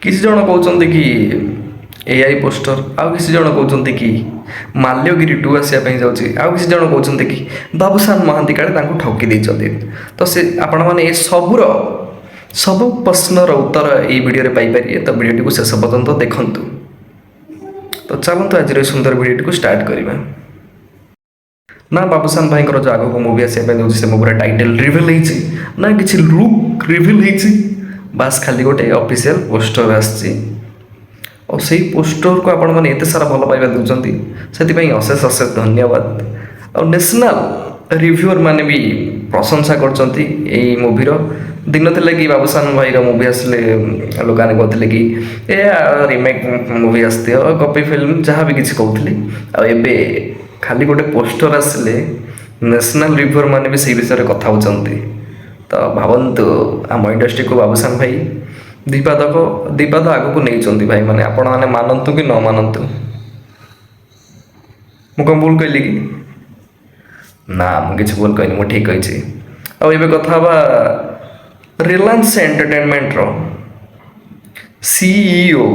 କିଛି ଜଣ କହୁଛନ୍ତି କି ଏଆଇ ପୋଷ୍ଟର, ଆଉ କିଛି ଜଣ କହୁଛନ୍ତି କି ମାଲ୍ୟଗିରି 2 ଆସିବା ପାଇଁ ଯାଉଛି, ଆଉ କିଛି ଜଣ କହୁଛନ୍ତି କି ବାବୁସାନ ମହାନ୍ତି କାଳେ ତାଙ୍କୁ ଠକି ଦେଇଛନ୍ତି। ତ ସେ ଆପଣମାନେ ଏ ସବୁର ସବୁ ପ୍ରଶ୍ନର ଉତ୍ତର ଏଇ ଭିଡ଼ିଓରେ ପାଇପାରିବେ। ତ ଭିଡ଼ିଓଟିକୁ ଶେଷ ପର୍ଯ୍ୟନ୍ତ ଦେଖନ୍ତୁ। ତ ଚାଲନ୍ତୁ, ଆଜିର ଏହି ସୁନ୍ଦର ଭିଡ଼ିଓଟିକୁ ଷ୍ଟାର୍ଟ କରିବା। ନା ବାବୁସାନ ଭାଇଙ୍କର ଯେଉଁ ଆଗକୁ ମୁଭି ଆସିବା ପାଇଁ ଯାଉଛି, ସେ ମୁଭିର ଟାଇଟେଲ୍ ରିଭିଲ୍ ହେଇଛି, ନା କିଛି ଲୁକ୍ ରିଭିଲ୍ ହେଇଛି। ବାସ୍, ଖାଲି ଗୋଟେ ଅଫିସିଆଲ ପୋଷ୍ଟର ଆସିଛି ଆଉ ସେଇ ପୋଷ୍ଟରକୁ ଆପଣମାନେ ଏତେ ସାରା ଭଲ ପାଇବା ଦେଉଛନ୍ତି, ସେଥିପାଇଁ ଅଶେଷ ଅଶେଷ ଧନ୍ୟବାଦ। ଆଉ ନ୍ୟାସନାଲ୍ ରିଭ୍ୟୁଅର୍ ମାନେ ବି ପ୍ରଶଂସା କରୁଛନ୍ତି ଏଇ ମୁଭିର। ଦିନ ଥିଲା କି ବାବୁସାନ ଭାଇର ମୁଭି ଆସିଲେ ଲୋକମାନେ କହୁଥିଲେ କି ଏ ରିମେକ୍ ମୁଭି ଆସିଥିବ, କପି ଫିଲ୍ମ, ଯାହା ବି କିଛି କହୁଥିଲେ। ଆଉ ଏବେ ଖାଲି ଗୋଟେ ପୋଷ୍ଟର ଆସିଲେ ନ୍ୟାସନାଲ୍ ରିଭ୍ୟୁଅର୍ ମାନେ ବି ସେଇ ବିଷୟରେ କଥା ହେଉଛନ୍ତି। ତ ଭାବନ୍ତୁ, ଆମ ଇଣ୍ଡଷ୍ଟ୍ରିକୁ ବାବୁସାନ ଭାଇ 2 ପାଦକ 2 ପାଦ ଆଗକୁ ନେଇଛନ୍ତି। ଭାଇମାନେ, ଆପଣମାନେ ମାନନ୍ତୁ କି ନ ମାନନ୍ତୁ, ମୁଁ କ'ଣ ଭୁଲ କହିଲି କି? ନା, ମୁଁ କିଛି ଭୁଲ କହିନି, ମୁଁ ଠିକ୍ କହିଛି। ଆଉ ଏବେ କଥା ହେବା ରିଲାଏନ୍ସ ଏଣ୍ଟରଟେନମେଣ୍ଟର ସିଇଓ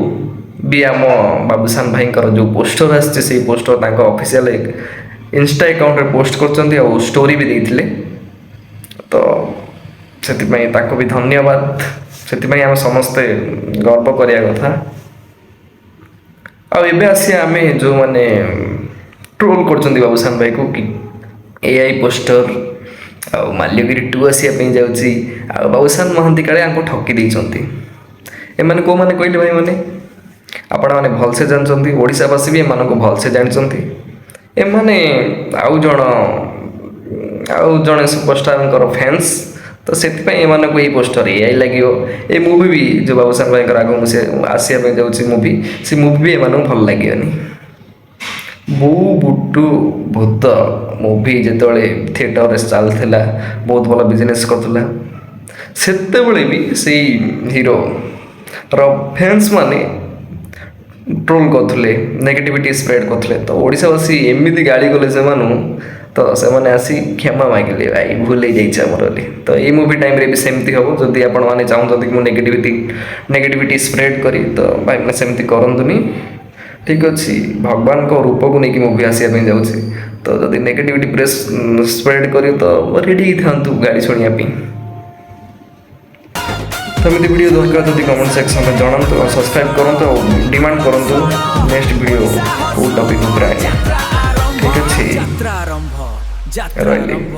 ବି ଆମ ବାବୁସାନ ଭାଇଙ୍କର ଯେଉଁ ପୋଷ୍ଟର ଆସିଛି, ସେଇ ପୋଷ୍ଟର ତାଙ୍କ ଅଫିସିଆଲ ଇନଷ୍ଟା ଆକାଉଣ୍ଟରେ ପୋଷ୍ଟ କରିଛନ୍ତି ଆଉ ଷ୍ଟୋରି ବି ଦେଇଥିଲେ। ତ ସେଥିପାଇଁ ତାଙ୍କୁ ବି ଧନ୍ୟବାଦ। ସେଥିପାଇଁ ଆମେ ସମସ୍ତେ ଗର୍ବ କରିବା କଥା। ଆଉ ଏବେ ଆସିବା ଆମେ ଯେଉଁମାନେ ଟ୍ରୋଲ୍ କରୁଛନ୍ତି ବାବୁସାନ ଭାଇକୁ କି ଏଆଇ ପୋଷ୍ଟର ଆଉ ମାଲ୍ୟଗିରି 2 ଆସିବା ପାଇଁ ଯାଉଛି ଆଉ ବାବୁସାନ ମହାନ୍ତି କାଳେ ୟାଙ୍କୁ ଠକି ଦେଇଛନ୍ତି। ଏମାନେ କେଉଁମାନେ କହିଲେ? ଭାଇମାନେ, ଆପଣମାନେ ଭଲସେ ଜାଣିଛନ୍ତି, ଓଡ଼ିଶାବାସୀ ବି ଏମାନଙ୍କୁ ଭଲସେ ଜାଣିଛନ୍ତି। ଏମାନେ ଆଉ ଜଣେ ସୁପରଷ୍ଟାରଙ୍କର ଫ୍ୟାନ୍ସ। ତ ସେଥିପାଇଁ ଏମାନଙ୍କୁ ଏଇ ପୋଷ୍ଟର ଏଆଇ ଲାଗିବ। ଏ ମୁଭି ବି ଯେଉଁ ବାବୁସାନ ଭାଇଙ୍କର ଆଗକୁ ସେ ଆସିବା ପାଇଁ ଯାଉଛି ମୁଭି, ସେ ମୁଭି ବି ଏମାନଙ୍କୁ ଭଲ ଲାଗିବନି। ବୋଉ ବୁଟୁ ଭୂତ ମୁଭି ଯେତେବେଳେ ଥିଏଟରରେ ଚାଲିଥିଲା, ବହୁତ ଭଲ ବିଜନେସ୍ କରୁଥିଲା, ସେତେବେଳେ ବି ସେଇ ହିରୋର ଫ୍ୟାନ୍ସ ମାନେ ଟ୍ରୋଲ୍ କରୁଥିଲେ, ନେଗେଟିଭିଟି ସ୍ପ୍ରେଡ୍ କରୁଥିଲେ। ତ ଓଡ଼ିଶାବାସୀ ଏମିତି ଗାଳି କଲେ ସେମାନଙ୍କୁ, ତ ସେମାନେ ଆସି କ୍ଷମା ମାଗିଲେ, ଭାଇ, ଭୁଲ ହେଇଯାଇଛି ଆମର ବୋଲି। ତ ଏଇ ମୁଭି ଟାଇମ୍ରେ ବି ସେମିତି ହେବ। ଯଦି ଆପଣମାନେ ଚାହୁଁଛନ୍ତି କି ମୁଁ ନେଗେଟିଭିଟି ସ୍ପ୍ରେଡ୍ କରି, ତ ଭାଇମାନେ, ସେମିତି କରନ୍ତୁନି। ଠିକ୍ ଅଛି, ଭଗବାନଙ୍କ ରୂପକୁ ନେଇକି ମୁଭି ଆସିବା ପାଇଁ ଯାଉଛି। ତ ଯଦି ନେଗେଟିଭିଟି ସ୍ପ୍ରେଡ୍ କରିବେ, ତ ରେଡ଼ି ହେଇଥାନ୍ତୁ ଗାଳି ଶୁଣିବା ପାଇଁ। ତ ଏମିତି ଭିଡ଼ିଓ ଦରକାର ଯଦି କମେଣ୍ଟ ସେକ୍ସନରେ ଜଣାନ୍ତୁ ଆଉ ସବସ୍କ୍ରାଇବ୍ କରନ୍ତୁ ଆଉ ଡିମାଣ୍ଡ କରନ୍ତୁ ନେକ୍ସଟ ଭିଡ଼ିଓ କେଉଁ ଟପିକ୍ ଉପରେ ଆଣିବା। ଠିକ୍ ଅଛି, ଯାତ୍ରା ଆରମ୍ଭ, ଯାତ୍ରା ରହିଲି। ଆରମ୍ଭ।